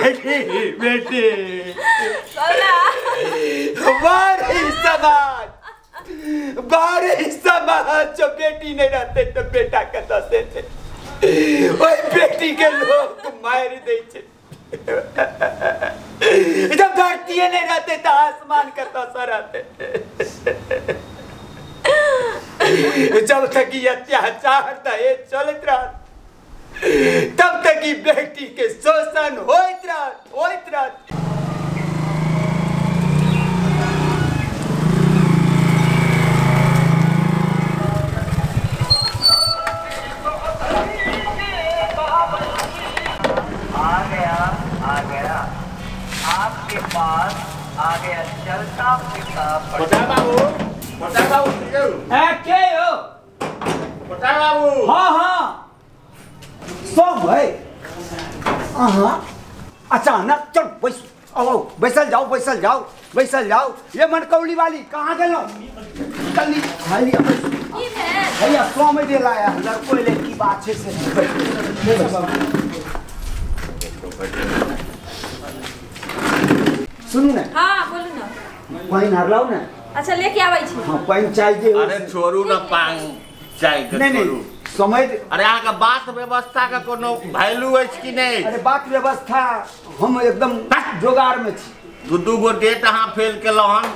बेटी बेटी समाज बाहरी समाज जो बेटी नहीं रहते तो बेटा के दसे थे ओहि बेटी के लोग मारि दै छै। जब धरती नहीं रहते तो आसमान के दशा रहते। जब तक ये अत्याचार दहेज चलत रहत तब तक ई बेटी के शोषण होइत रहत होइत रहत। आ गया आपके पास आ गया चलता फिरता। बाबू बाबू के हो बाबू? हाँ हाँ सब है। हाँ अचानक चल बैस आओ बैसल जाओ बैसल जाओ बैसल जाओ। ये मनकौली वाली कहाँ गेलो? चल भैया 100 में दे लाया लड़को ले की बात है से। सुनू ने। हां बोलू ना। पानि हरलाउ ने। अच्छा लेके आबै छी। हां पानि चाहिए। अरे छोड़ू ना पानि चाय के नहीं नहीं समय। अरे अहाँ के बात व्यवस्था के कोनो वैल्यू अछि कि नहीं? अरे बात व्यवस्था हम एकदम जोगार में छी। दू दू गो डेट अहाँ फेल केलहुँ हन,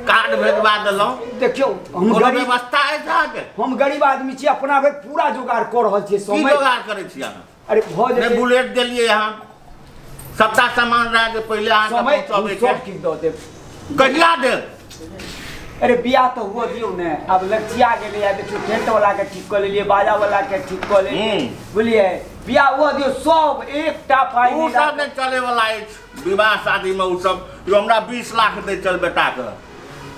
कार्ड भेजवा देलहुँ। देखियौ हम गरीब व्यवस्था अछि अहाँ के। हम गरीब आदमी छी, अपना भरि पूरा जोगार कऽ रहल छी। की जोगार करै छी अहाँ? अरे भऽ जेतै। नहि बुलेट देलियै अहाँ, सबटा सामान रह जे पहिले अहाँ के पहुँचाबै के। सब किछु दऽ देब। कहिया देब? अरे बियाह तऽ हुअ दियौ ने, आब लचिया गेलै। देखियौ टेंट वाला के ठीक कऽ लेलियै, बाजा वाला के ठीक कऽ लेलियै, बुझलियै? बियाह हुअ दियौ सब एकटा पाइ ओ सब नहि चले वाला अछि विवाह शादी में। ओ सब यो हमरा 20 लाख दै चल बेटा के,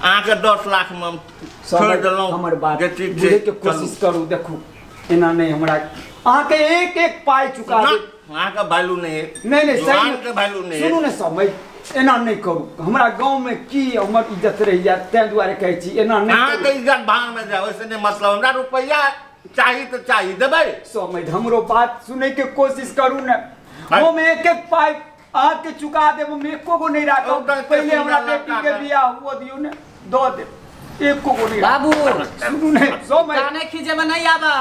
अहाँके 10 लाख में हम छोड़ि देलहुँ। हमर बात बुझै के कोशिश करू। देखू एना नहि हमरा अहाँके एक एक पाइ चुका देब। अहाँके वैल्यू नहि अछि। नहीं नहीं सही के वैल्यू नहि। सुनू ने समय एना नहीं करू। हमरा गाँव में की हमर इज्जत रहि जायत, ताहि दुआरे कहै छी एना नहीं। अहाँके इज्जत भाड़ में जाय ओहिसे नहीं मतलब। हमरा रुपैआ चाही तऽ चाही देबै। समय हमरो बात सुनै के कोशिश करू ने। हम एक एक पाइ अहाँके चुका देब, हम एको गो नहीं राखब। पहिले हमरा बेटी के बियाह हुअ दियौ ने, दऽ देब। एको गो नहीं। बाबू सुनू ने समय काने खींचे में नहीं आबा।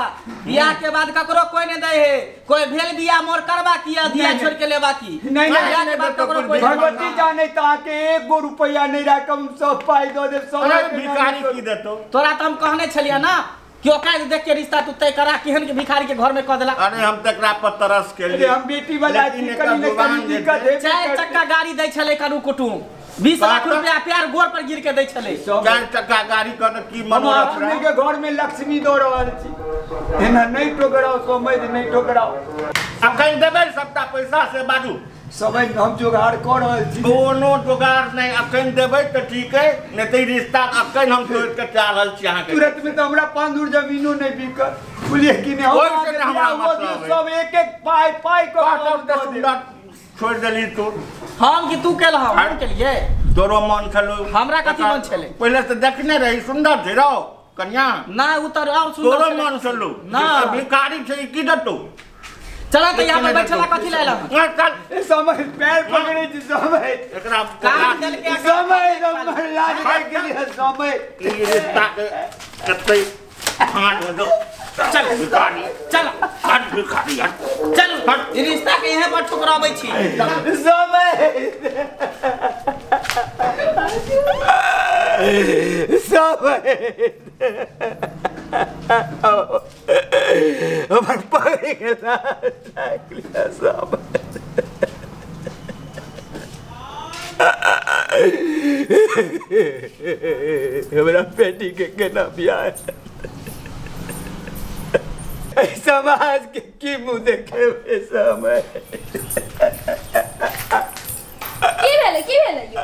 बियाह के बाद ककरो कोई नहीं दे है। कोई भेल बियाह मोर करबा किया दिया छोड़ के लेबा की नहीं नहीं। बियाह के बाद ककरो कोई भगवती जाने त आके एक गो रुपया नहीं राखब, सब पाई दऽ देब। सब भिखारी की देतो तोरा? त हम कहने छलियै ना कि ओकरा देख के रिश्ता तू तय करा, केहन के भिखारी के घर में कह देला। अरे हम तकरा पर तरस के लिए हम बेटी वाला की कनी ने कनी दिक्कत है। 4 चक्का गाड़ी दै छलै करू कुटुम, 20 लाख रुपया प्यार गोर पर गिर के दै छलै। 4 चक्का गाड़ी कने की मनोरथ रहे के घर में लक्ष्मी दो रहल छी। एना नहीं ठोकराओ समय, नहीं ठोकराओ। अखन देबै सबटा पैसा से बाजू। समय हम जोगाड़ कऽ रहल छी। कोनो जोगाड़ नहीं, अखन देबै तऽ ठीक है, नहीं तऽ रिश्ता अखन हम तोड़ के जा रहल छी अहाँके। तुरंत में तऽ हमरा 5 धूर जमीनो नहीं बिकल, बुझलियै कि नहीं? हमरा सब एक एक पाइ पाइ कऽ छोड़ देली तू। हम कि तू केलह? हम केलियै। तोरो मन छलो? हमरा कथी मन छलै? पहिले तऽ देखने रही सुंदर छै रौ कन्या। ना उ तऽ और सुंदर। तोरो मन छलो ना? भिखारी छै की देतौ? चल तऽ यहाँ पर बैठला कथी लायल? चल समय पैर पकड़ै छी समय। एकरा कान देल के समय हमर लाज लागि गेलै समय। ई रिश्ता के कतै हाथ में दो। चल भिखारी चल हट भिखारी हट चल हट। रिश्ता के यहाँ पर ठुकराबै छी समय समय हमर पकड़ गेला समय। हमरा बेटी के केना बियाह समाज के की मुँह देखेबै समय। की भेलै? की भेलै यो?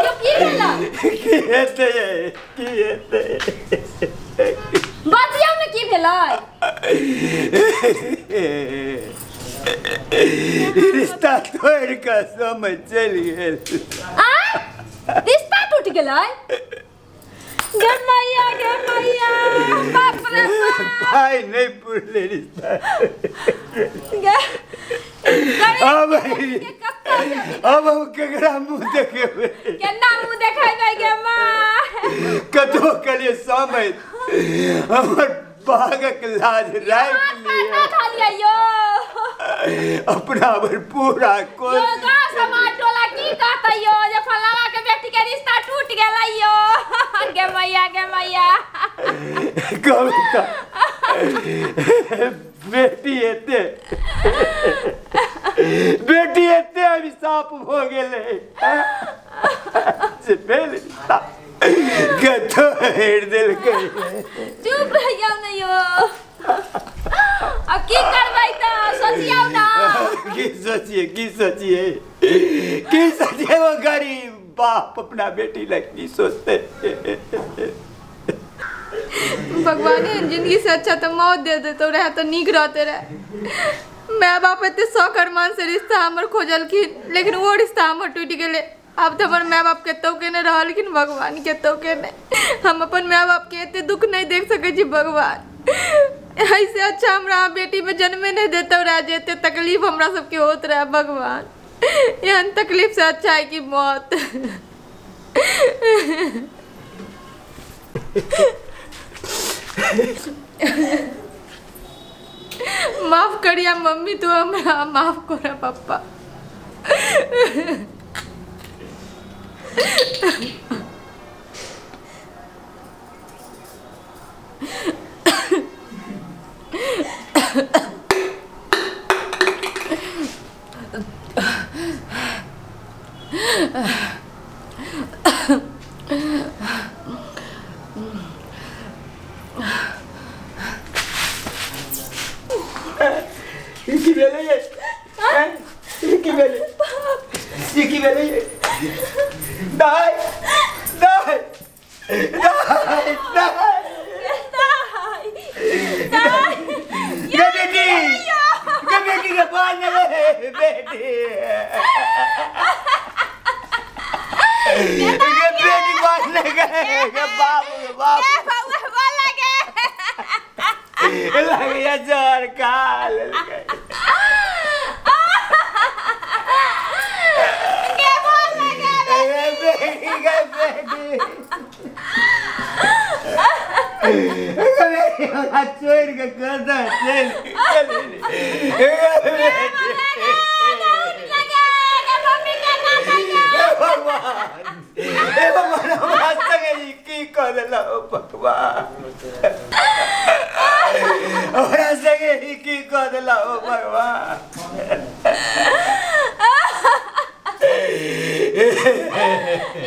यो की भेलै? की हेतै? की हेतै? बजियौ ने की भेलै? रिश्ता तोड़ि कऽ समय चलि गेल। आँय रिश्ता टूटि गेलै? गे मैया गे मैया बाप रे बाप। भाई नहीं पुरले रिश्ता। अब हम केकरा मुंह देखेबै केना मुंह देखेबै गे माँ कतबो कहलियै समय हमर बागक लाज राखि लिअ यो अपना भर पूरा यो गाँव समाज टोला की कहतै यो जे फलाना के बेटी के रिश्ता टूट गेलै यो गे मैया गे मैया कहू तऽ बेटी एते बेटी एते अभिशाप भऽ गेलै से भेल रिश्ता कतौ हेर देलकै चुप रहि जाउ ने यो अब की करबै तऽ सोचियौ ना की सोचिए की सोचिए की सोचिए वो गरीब बाप अपना बेटी लग की सोचते भगवान जिंदगी से अच्छा तो मौत दे देते रहे तो नीक रहते रहे। My बाप एते शौक अरमान से रिश्ता हमर खोजलखिन लेकिन वो रिश्ता हमर टूटि गेलै। आब तो हमर my बाप कतौ के नहीं रहलखिन भगवान कतौ के नहीं। हम अपन my बाप के एते दुख नहीं देख सकै छी भगवान। ऐसे अच्छा हमरा बेटी में जन्मे नहीं देते रहे जे एते तकलीफ हमरा सबके होत रहे भगवान। एहन तकलीफ से अच्छा है कि मौत। माफ करिया मम्मी तू हमरा माफ कर पप्पा। की भेलै की भेलै की भेलै दाइ दाइ दाइ दाइ दाइ गे बेटी गे बेटी के बाल ने बेटी गे बेटी बाल ने गे बाप बाप लग गया जोर काल छोड़ के चल की कऽ देलहुँ भगवान हमरा संगे ई की कऽ देलहुँ भगवान।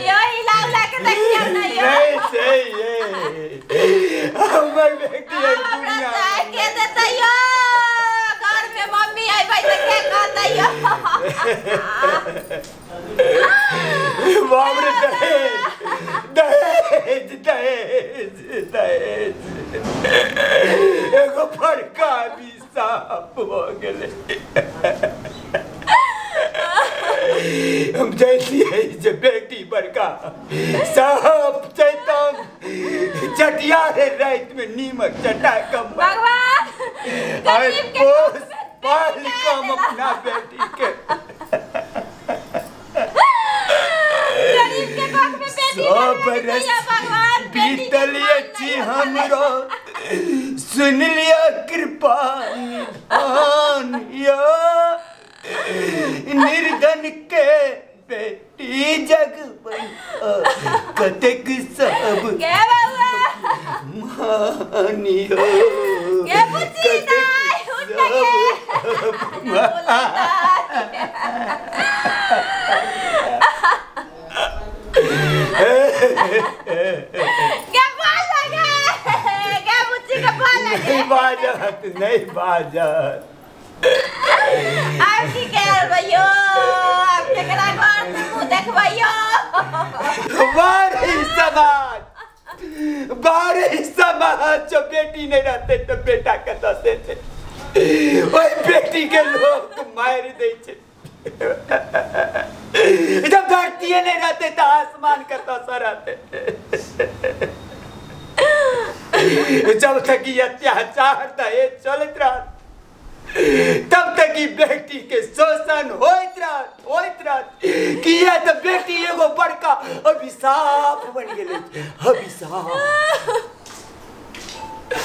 यो हिला उला के देखियौ ने यो नहीं सही हमर बेटी है दुनिया के देतै यो घर में मम्मी आइबै तऽ के कहतै यो बाप रे दहेज दहेज दहेज एगो बड़का अभिशाप भऽ गेलै। हम जैतियै जे बेटी बड़का साप जैतम चटिया रे राति में नीमक चटा कऽ भगवान पोस पाल कऽ हम अपना बेटी के सौ बरस बीतल अछि हमरो सुन लिअ कृपा निधान यो निर्धन के बेटी जग कतेक सब मानियो नहीं बाजत नहीं बाजत। आब की करबै यो आब केकरा घर से मुँह देखबै यो। बारह बारह समाज जो बेटी नहीं रहते तो बेटा के दसे थे ओहि बेटी के लोग मारि दै छै। जब धरती नहीं रहते तो आसमान के दशा रहते। जब तक ये अत्याचार दहेज चलत रहत तब तक ई बेटी के शोषण होइत रहत होइत रहत। किया तऽ बेटी एगो बड़का अभिशाप बन गेलै, अभिशाप।